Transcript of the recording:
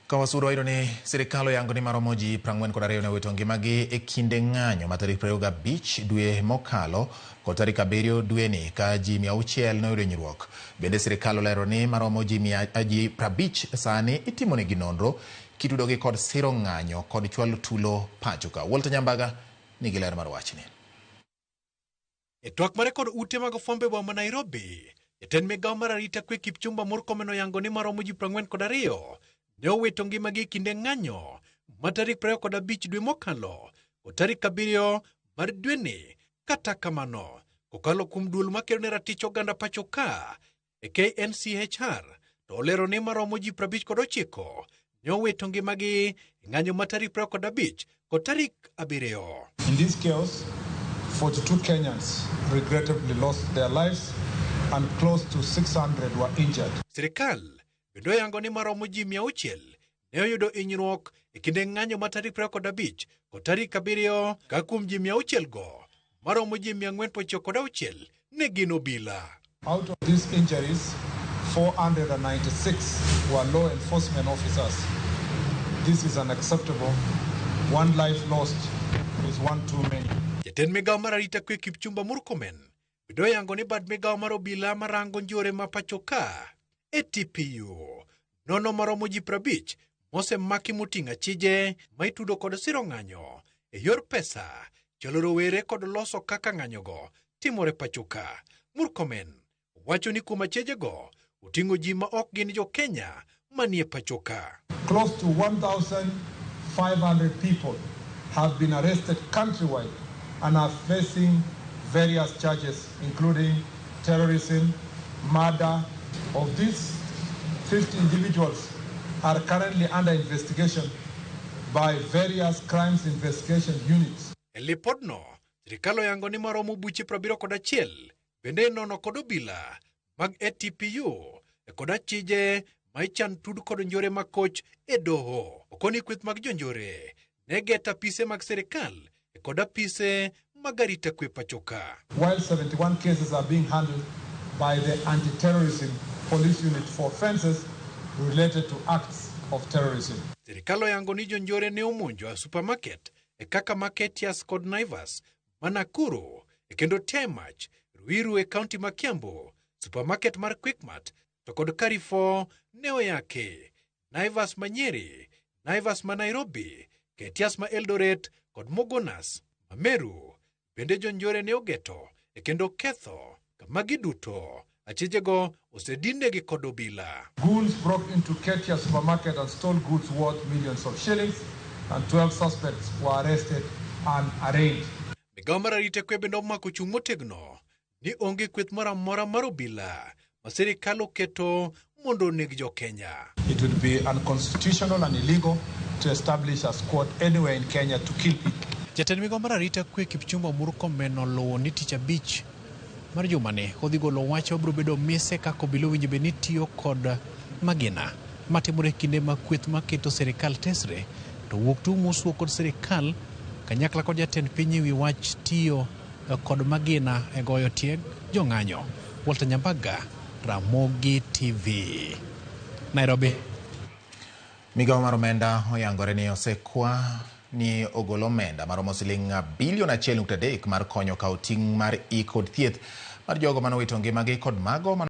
Ka wasudo wayudo ni sirikal oyango ni maromo ji 42 ne owito ngimagi e kinde ng'anyo ma tarik 25 dwe mokalo kod tarik 7 dweni ka ji 600 noyudo hinyruok. Bende sirikal olero ni maromo ji 50 sani itimonegi nonro kitudogi kod siro ng'anyo kod chwalo tulo pacho ka. Walter Nyambaga nigi ler mar wachni. E twak mare kod ute mag fwambo e boma ma Nairobi, jatend migawo mar arita kwe Kipchumba Murkomen oyango ni maromo ji 42 ne owito ngimagi e kinde ng'anyo ma tarik 25 dwe mokalo kod tarik 7 mar dweni. Kata kamano, kokalo kuom duol makedo ne ratich oganda pacho ka e KNCHR to olero ni maromo ji 59 ne owito ngimagi e ng'anyo ma tarik 25 kod tarik 7. In this chaos, 42 Kenyans regrettably lost their lives and close to 600 were injured. Sirikal bende oyango ni maromo ji 600 ne oyudo hinyruok e kinde ng'anyo ma tarik 25 kod tarik 7 ka kuom ji 600 go maromo ji 496 ne gin obila. Out of these injuries, 496 were law enforcement officers. This is unacceptable. One life lost is one too many. Jatend migawo mar arita kwe Kipchumba Murkomen bende oyango ni bad migawo mar obila marango njore ma pacho ka ATPU nono maromo ji 50 mosemaki moting'o achije ma itudo kod siro ng'anyo e yor pesa, chalo rowere kod loso kaka ng'anyogo timore pacho ka. Murkomen wacho ni kuom achijego oting'o ji ma ok gin jo Kenya manie pacho ka. Close to 1,500 people have been arrested countrywide and are facing various charges including terrorism, murder. Of these, 50 individuals are currently under investigation by various crimes investigation units. E lipodno, sirikal oyango ni maromo buche 71 bende nono kod obila mag ATPU e kod achije ma ichan tud kod njore makoch e doho. Okoni kweth mag jonjore ne geto apise mag sirikal e kod apise mag arita kwe pacho ka. While 71 cases are being handled by the anti-terrorism police unit for offenses related to acts of terrorism. Sirikal oyango ni jonjore ne omonjo a supermarket e kaka ma Ketias kod Naivas ma Nakuru e kendo tiae mach Ruiru e kaunti ma Kiambu, supermarket mar Quickmart to kod Carrefour ne oyaki, Naivas ma Nyeri, Naivas ma Nairobi, Ketias ma Eldoret kod Mogonas ma Meru. Bende jonjore ne ogeto e kendo ketho kama giduto achijego osedinegi kod obila. Goons broke into Ketia supermarket and stole goods worth millions of shillings, and 12 suspects were arrested and arraigned. Migawo mar arita kwe bende omako chung' motegno ni onge kweth moro amora mar obila ma sirikal oketo mondo oneg jo-Kenya. It would be unconstitutional and illegal to establish a squad anywhere in Kenya to kill people. Jatend migawo mar arita kwe Kipchumba Murkomen oluwo ni tich abich mar jumani odhi golo wach mabiro bedo mise kaka obila owinjo bed ni tiyo kod magina matimore e kinde ma kweth maketo sirikal tesre to wuok tung' mosuo kod sirikal kanyakla kod jatend piny ewi wach tiyo kod magina e goyo tieg jong'anyo. Walter Nyambaga, Ramogi TV, Nairobi. Migawo mar omenda oyangore ni osekwa ni ogol omenda maromo siling bilion 1.3 mar konyo kawo ting' mar ik kod thieth mar jogo manowito ngimagi kod mago.